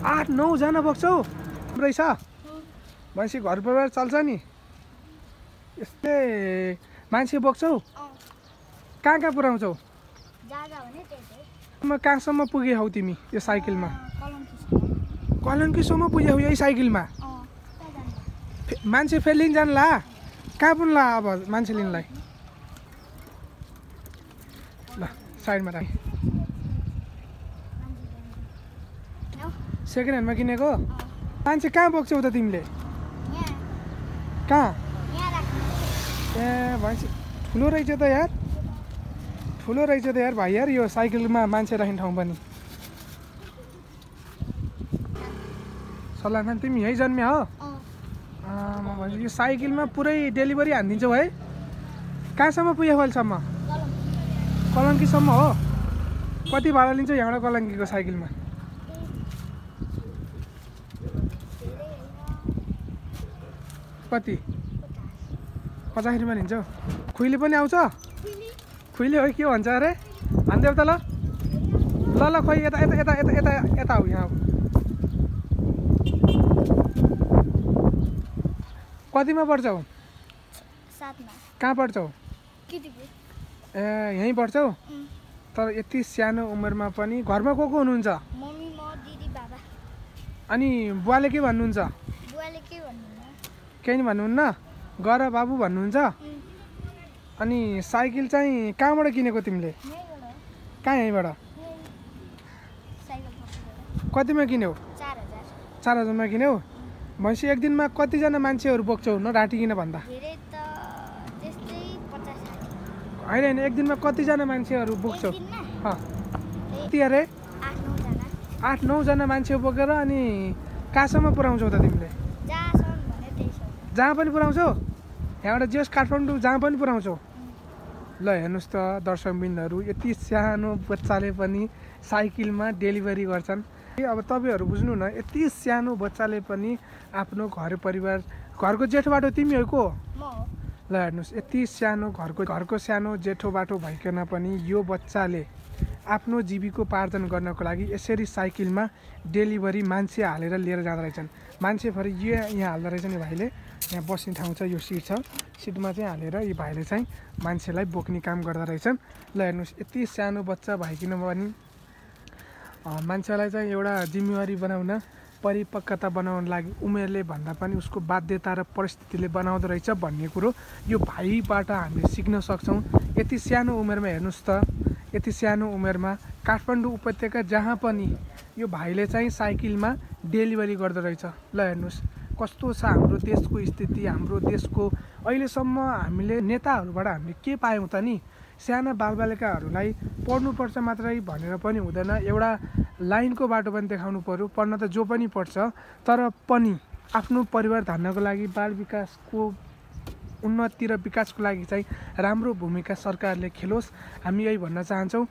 8-9 जना बग्छौ रहेछ भनेपछि घर परिवार चल्छ नि यस्तै मान्छे बग्छौ कहाँ पुऱ्याउँछौ कहाँसम्म पुगे हौ तिमी यो साइकलमा कलङ्कीसम्म पुगे हौ यही साइकलमा मान्छे फेरि लिन जान्ला कहाँ पुग्ला अब मान्छे लिनलाई ल साइडमा राख सेकेन्ड ह्यान्डमा किनेको मान्छे कहाँ बोक्छौ त तिमीले कहाँ ए भनेपछि ठुलो रहेछ त यार ठुलो रहेछ त यार भाइ यार यो साइकलमा मान्छे राख्ने ठाउँ पनि सल्लाह खान तिमी यहीँ जन्मिया हो भनेपछि यो साइकलमा पुरै डेलिभरी हानिदिन्छौ है कहाँसम्म पुग्यो अहिलेसम्म कलङ्कीसम्म हो कति भाडा लिन्छौ यहाँबाट कलङ्कीको साइकलमा कति 50 रुपियाँ लिन्छौ खुइले पनि आउँछ खुइले हो के भन्छ अरे हान्देऊ त ल ल ल खोइ यता यता यता यता यता यता हो यहाँ कतिमा पढ्छौ 7 मा कहाँ पढ्छौ ए यहीँ पढ्छौ तर यति सानो उमेरमा पनि घरमा को हुनुहुन्छ मम्मी म दिदी बाबा अनि बुवाले के भन्नुहुन्छ बुवाले के भन्नुहुन्न केही नि भन्नुहुन्न गर बाबु भन्नुहुन्छ अनि साइकल चाहिँ कहाँबाट किनेको तिमीले कहाँ यहीँबाट कतिमा किन्यौ 4000 मा किन्यौ भनेपछि एक दिनमा कतिजना मान्छेहरू बोक्छौ न राटिकिन भन्दा होइन एक दिनमा कतिजना मान्छेहरू बोक्छौ कति अरे 8-9 जना मान्छे बोकेर अनि कहाँसम्म पुऱ्याउँछौ त तिमीले जहाँ पनि पुऱ्याउँछौ यहाँबाट जेस काठमाडौँ जहाँ पनि पुऱ्याउँछौ ल हेर्नुहोस् त दर्शकबिन्दहरू यति सानो बच्चाले पनि साइकलमा डेलिभरी गर्छन् अब तपाईँहरू बुझ्नु न यति सानो बच्चाले पनि आफ्नो घर परिवार घरको जेठो बाटो तिमी हो को ल हेर्नुहोस् यति सानो घरको सानो जेठो बाटो भइकन पनि यो बच्चाले आफ्नो जीविकोपार्जन गर्नको लागि यसरी साइकलमा डेलिभरी मान्छे हालेर लिएर जाँदो रहेछन् मान्छे फेरि यहाँ हाल्दो रहेछ नि भाइले यहाँ बस्ने ठाउँ छ यो सिट छ सिटमा चाहिँ हालेर यी भाइले चाहिँ मान्छेलाई बोक्ने काम गर्दो रहेछन् ल हेर्नुहोस् यति सानो बच्चा भइकन पनि मान्छेलाई चाहिँ एउटा जिम्मेवारी बनाउन परिपक्वता बनाउन लागि उमेरले भन्दा पनि उसको बाध्यता र परिस्थितिले बनाउँदो रहेछ भन्ने कुरो यो भाइबाट हामीले सिक्न सक्छौँ यति सानो उमेरमा हेर्नुहोस् त यति सानो उमेरमा काठमाडौँ उपत्यका जहाँ पनि यो भाइले चाहिँ साइकलमा डेलिभरी गर्दो रहेछ ल हेर्नुहोस् कस्तो छ हाम्रो देशको स्थिति हाम्रो देशको अहिलेसम्म हामीले नेताहरूबाट हामीले के पायौँ त नि साना बालबालिकाहरूलाई पढ्नुपर्छ मात्रै भनेर पनि हुँदैन एउटा लाइनको बाटो पनि देखाउनु पर्यो पढ्न त जो पनि पढ्छ तर पनि आफ्नो परिवार धान्नको लागि बाल विकासको उन्नति र विकासको लागि चाहिँ राम्रो भूमिका सरकारले खेलोस् हामी यही भन्न चाहन्छौँ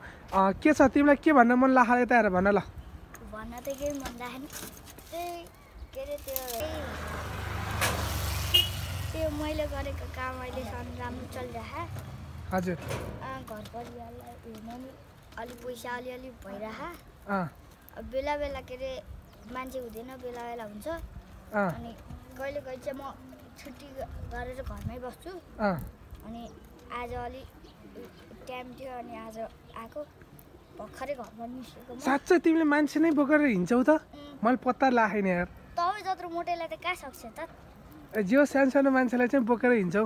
के छ तिमीलाई के भन्न मन लाग्यो यता हेर भन ल भन्न त केही मन लागेन के अरे त्यो मैले गरेको काम अहिलेसम्म राम्रो चलिरहेको हजुर घर परिवारलाई हेर्नु नि अलिक पैसा अलिअलि भइरहेको बेला बेला के अरे मान्छे हुँदैन बेला बेला हुन्छ अनि कहिले कहिले चाहिँ म छुट्टी गरेर घरमै बस्छु अनि आज अलि टाइम थियो अनि आज आएको भर्खरै घरमा निस्केको साँच्चै तिमीले मान्छे नै बोकेर हिँड्छौ त मैले पत्ता लागेन यार तपाईँ जत्रो मोटेलाई त कहाँ सक्छ त जो सानो मान्छेलाई चाहिँ बोकेर हिँड्छौ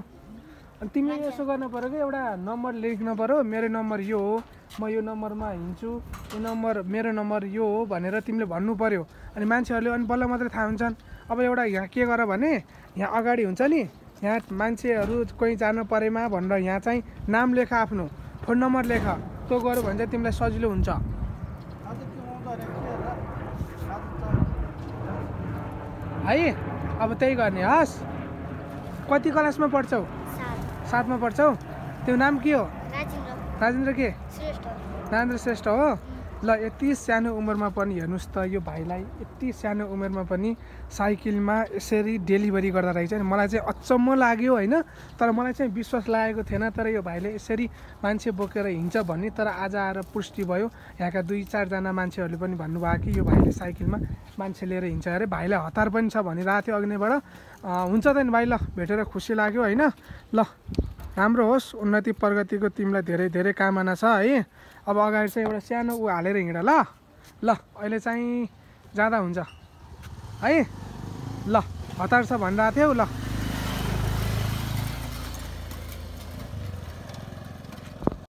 अनि तिमीले यसो गर्नु पऱ्यो कि एउटा नम्बर लेख्नु पऱ्यो मेरो नम्बर यो हो म यो नम्बरमा हिँड्छु यो नम्बर मेरो नम्बर यो हो भनेर तिमीले भन्नु पऱ्यो अनि मान्छेहरूले अनि बल्ल मात्रै थाहा हुन्छन् अब एउटा यहाँ के गर भने यहाँ अगाडि हुन्छ नि यहाँ मान्छेहरू कोही जानु परेमा भनेर यहाँ चाहिँ नाम लेख आफ्नो फोन नम्बर लेख त्यो गऱ्यो भने चाहिँ तिमीलाई सजिलो हुन्छ है अब त्यही गर्ने हस् कति क्लासमा पढ्छौ 7 मा पढ्छौ त्यो नाम के हो राजेन्द्र के राजेन्द्र श्रेष्ठ हो ल यति सानो उमेरमा पनि हेर्नुहोस् त यो भाइलाई यति सानो उमेरमा पनि साइकलमा यसरी डेलिभरी गर्दा रहेछ नि। मलाई चाहिँ अचम्म लाग्यो होइन, तर मलाई चाहिँ विश्वास लागेको थिएन। तर यो भाइले यसरी मान्छे बोकेर हिँड्छ भन्ने, तर आज आएर पुष्टि भयो। यहाँका 2-4जना मान्छेहरूले पनि भन्नुभयो कि यो भाइले साइकलमा मान्छे लिएर हिँड्छ अरे। भाइलाई हतार पनि छ भनिरहेको थियो अग्निबाट। हुन्छ त नि भाइ, ल भेटेर खुसी लाग्यो होइन। ल राम्रो होस्, उन्नति प्रगतिको तिमीलाई धेरै धेरै कामना छ है। अब अगाडि चाहिँ एउटा सानो ऊ हालेर हिँड ल। ल अहिले चाहिँ जाँदा हुन्छ है। ल हतार छ भनिरहेको थियौ। ल